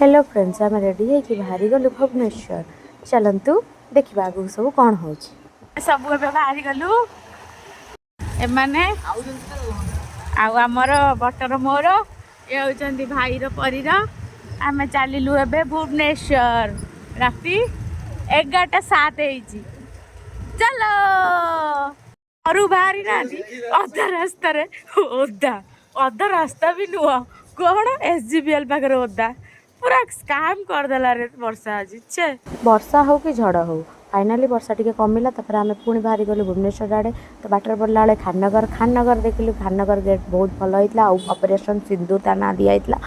Hello friends, ଆମେ ready ହେଇକି ବାହାରିଗଲୁ ଭୁବନେଶ୍ୱର। ଚାଲନ୍ତୁ ଦେଖିବା ଆଗକୁ ସବୁ କ'ଣ ହେଉଛି। ସବୁ ଏବେ ବାହାରିଗଲୁ, ଏମାନେ ଆଉ ଆମର ବଟର, ମୋର, ଏ ହେଉଛନ୍ତି ଭାଇର, ପରୀର। ଆମେ ଚାଲିଲୁ ଏବେ ଭୁବନେଶ୍ୱର। ରାତି 11:07 ହେଇଛି। ଚାଲ। ଘରୁ ବାହାରି ନାହାନ୍ତି, ଅଧା ରାସ୍ତାରେ ଓଦା। ଅଧା ରାସ୍ତା ବି ନୁହଁ, କ'ଣ SGBL ପାଖରେ ଓଦା। ପୁରା ସ୍କାମ୍ କରିଦେଲା ରେ ବର୍ଷା ଆଜି, ଛେ। ବର୍ଷା ହଉ କି ଝଡ଼ ହଉ, ଫାଇନାଲି ବର୍ଷା ଟିକେ କମିଲା। ତାପରେ ଆମେ ପୁଣି ବାହାରି ଗଲୁ ଭୁବନେଶ୍ୱର ଆଡ଼େ। ତ ବାଟରେ ପଡ଼ିଲା ବେଳେ ଖାନନଗର, ଖାନନଗର ଦେଖିଲୁ। ଖାନନଗର ଗେଟ୍ ବହୁତ ଭଲ ହେଇଥିଲା ଆଉ ଅପରେସନ୍ ସିନ୍ଦୁର ତା ନାଁ ଦିଆହେଇଥିଲା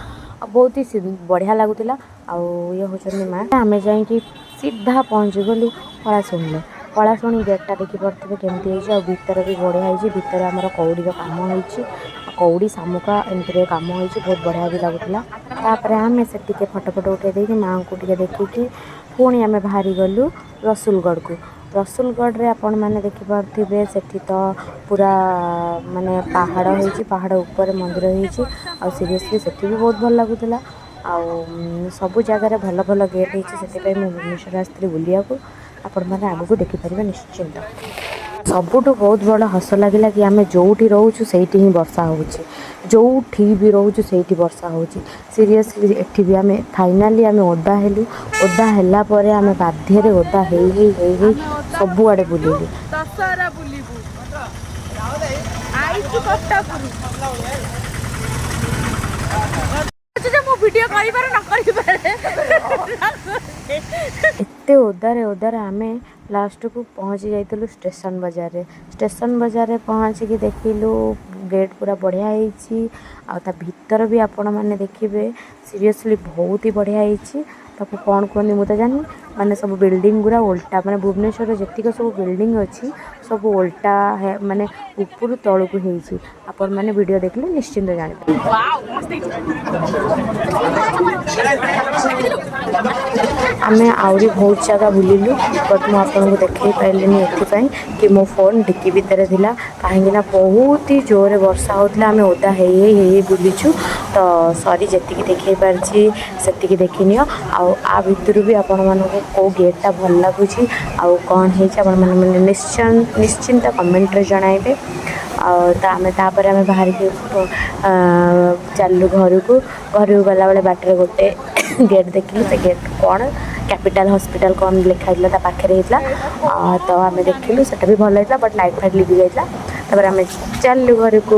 ଆଉ ବହୁତ ହି ବଢ଼ିଆ ଲାଗୁଥିଲା। ଆଉ ଇଏ ହେଉଛନ୍ତି ମା। ଆମେ ଯାଇକି ସିଧା ପହଞ୍ଚିଗଲୁ ପଳାଶୁଣିରେ। ପଳାଶୁଣି ଗେଟ୍ଟା ଦେଖିପାରୁଥିବେ କେମିତି ହେଇଛି ଆଉ ଭିତରେ ବି ବଢ଼ିଆ ହେଇଛି। ଭିତରେ ଆମର କଉଡ଼ିର କାମ ହେଇଛି ଆଉ କଉଡ଼ି, ଶାମୁକା ଏମିତିରେ କାମ ହେଇଛି। ବହୁତ ବଢ଼ିଆ ବି ଲାଗୁଥିଲା। ତାପରେ ଆମେ ସେ ଟିକେ ଫଟୋ ଫଟୋ ଉଠାଇ ଦେଇକି, ମାଆଙ୍କୁ ଟିକେ ଦେଖିକି ପୁଣି ଆମେ ବାହାରି ଗଲୁ ରସୁଲଗଡ଼କୁ। ରସୁଲଗଡ଼ରେ ଆପଣମାନେ ଦେଖିପାରୁଥିବେ, ସେଠି ତ ପୁରା ମାନେ ପାହାଡ଼ ହେଇଛି, ପାହାଡ଼ ଉପରେ ମନ୍ଦିର ହେଇଛି। ଆଉ ସିରିୟସଲି ସେଠି ବି ବହୁତ ଭଲ ଲାଗୁଥିଲା। ଆଉ ସବୁ ଜାଗାରେ ଭଲ ଭଲ ଗେଟ୍ ହେଇଛି। ସେଥିପାଇଁ ମୁଁ ଭୁବନେଶ୍ୱର ଆସିଥିଲି ବୁଲିବାକୁ। ଆପଣମାନେ ଆଗକୁ ଦେଖିପାରିବେ ନିଶ୍ଚିନ୍ତ। ସବୁଠୁ ବହୁତ ବଡ଼ ହସ ଲାଗିଲା କି ଆମେ ଯେଉଁଠି ରହୁଛୁ, ସେଇଠି ହିଁ ବର୍ଷା ହେଉଛି। ଯେଉଁଠି ବି ରହୁଛୁ, ସେଇଠି ବର୍ଷା ହେଉଛି। ସିରିୟସଲି, ଏଠି ବି ଆମେ ଫାଇନାଲି ଆମେ ଓଦା ହେଲୁ। ଓଦା ହେଲା ପରେ ଆମେ ବାଧ୍ୟରେ ଓଦା ହେଇ ହେଇ ହେଇ ହେଇ ସବୁଆଡ଼େ ବୁଲିଲୁ। ଦଶହରା ବୁଲିବୁ ଆଇଛୁ କଟକରୁ ଯେ ମୁଁ ଭିଡ଼ିଓ କରିପାରେ ନ କରିପାରେ। ଏତେ ଓଦାରେ ଓଦାରେ ଆମେ ଲାଷ୍ଟକୁ ପହଞ୍ଚି ଯାଇଥିଲୁ ଷ୍ଟେସନ ବଜାରରେ। ଷ୍ଟେସନ ବଜାରରେ ପହଞ୍ଚିକି ଦେଖିଲୁ, ଗେଟ୍ ପୁରା ବଢ଼ିଆ ହେଇଛି। ଆଉ ତା ଭିତର ବି ଆପଣମାନେ ଦେଖିବେ, ସିରିୟସଲି ବହୁତ ହି ବଢ଼ିଆ ହେଇଛି। ତାକୁ କ'ଣ କୁହନ୍ତି ମୁଁ ତ ଜାଣିନି। ମାନେ ସବୁ ବିଲ୍ଡିଂ ଗୁଡ଼ା ଓଲଟା, ମାନେ ଭୁବନେଶ୍ୱରରେ ଯେତିକ ସବୁ ବିଲ୍ଡିଂ ଅଛି, ସବୁ ଓଲଟା ମାନେ ଉପରୁ ତଳକୁ ହେଇଛି। ଆପଣମାନେ ଭିଡ଼ିଓ ଦେଖିଲେ ନିଶ୍ଚିନ୍ତ ଜାଣିପାରିବେ। ୱାଓ, ମସ୍ତ ହେଇଛି। ଆମେ ଆହୁରି ବହୁତ ଜାଗା ବୁଲିଲୁ, ବଟ୍ ମୁଁ ଆପଣଙ୍କୁ ଦେଖାଇ ପାରିଲିନି ଏଥିପାଇଁ କି ମୋ ଫୋନ୍ ଡିକି ଭିତରେ ଥିଲା, କାହିଁକିନା ବହୁତ ହି ଜୋରରେ ବର୍ଷା ହେଉଥିଲା। ଆମେ ଓଦା ହେଇ ହେଇ ହେଇ ହେଇ ବୁଲିଛୁ। ତ ସରି, ଯେତିକି ଦେଖାଇ ପାରିଛି ସେତିକି ଦେଖିନିଅ। ଆଉ ଆ ଭିତରୁ ବି ଆପଣମାନଙ୍କୁ କେଉଁ ଗେଟ୍ଟା ଭଲ ଲାଗୁଛି ଆଉ କ'ଣ ହେଇଛି, ଆପଣମାନେ ମାନେ ନିଶ୍ଚୟ ନିଶ୍ଚିନ୍ତ କମେଣ୍ଟରେ ଜଣାଇବେ। ଆଉ ତ ଆମେ ତାପରେ ଆମେ ବାହାରିକି ଚାଲିଲୁ ଘରକୁ। ଘରକୁ ଗଲାବେଳେ ବାଟରେ ଗୋଟେ ଗେଟ୍ ଦେଖିଲୁ। ସେ ଗେଟ୍ କ'ଣ କ୍ୟାପିଟାଲ ହସ୍ପିଟାଲ କ'ଣ ଲେଖା ହେଇଥିଲା, ତା ପାଖରେ ହେଇଥିଲା। ତ ଆମେ ଦେଖିଲୁ, ସେଟା ବି ଭଲ ହେଇଥିଲା, ବଟ୍ ଲାଇଟ୍ ଫାଇଟ୍ ଲିଭି ଯାଇଥିଲା। ତାପରେ ଆମେ ଚାଲିଲୁ ଘରକୁ।